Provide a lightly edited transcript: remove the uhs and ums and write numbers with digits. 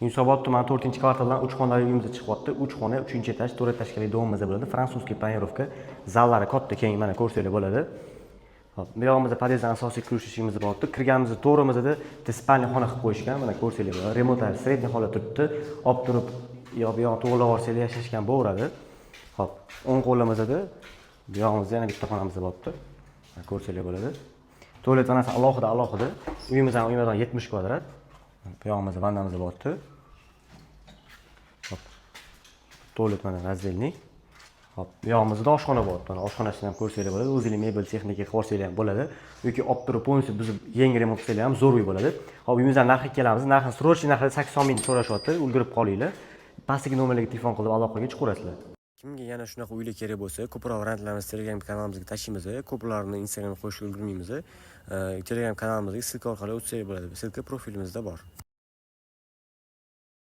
Yunusobod tumani, 4-kvartaldan 3 xonali uyimiz chiqyapti. 3 xona, 3-этаж, 4 этажка li дом imizda bo'ladi. Французский планировка, zallari katta, keng, mana ko'rsanglar bo'ladi. Hop, bu yog'imizda podyezddan asosiy kirish eshigimiz bor. Kirganimizda to'g'rimizda bitta спальня xona qilib qo'yishgan, mana ko'rsanglar bo'ladi. Remontlari средний holat turibdi. Olib turib, yo bu yog'ini to'g'irlab olsanglar, yashashgan bo'laveradi. Hop, o'ng qo'limizda, bu yog'imizda yana bitta xonamiz boribdi. Mana ko'rsanglar bo'ladi. Tualet vanasi alohida alohida. Uyimizdan uy maydoni 70 kvadrat. Bu yog'imizda vannamiz boribdi. Hop. Tualet mana раздельный. Hop, bu yog'imizda oshxona bor. Mana oshxonasini ham ko'rsanglar bo'ladi. O'zinglar mebel, texnika qilib olsanglar ham bo'ladi. Yoki olib turib полностью buzib, yangi remont qilsanglar ham zo'r uy bo'ladi. Hop, uyimizdan narxiga kelamiz. Narxini срочный narxida 80 ming so'rashyapti. Ulgurib qolinglar. Pastdagi nomerlarga telefon qilib aloqaga chiqaverasizlar. Kimga yana shunaqa uylar kerak bo'lsa, ko'proq variantlarimizni Telegram kanalimizga tashlaymiz. Ko'plarini Instagramga qo'yishga ulgurmaymiz. Telegram kanalimizga ссылка orqali o'tsak bo'ladi. Ссылка profilimizda bor.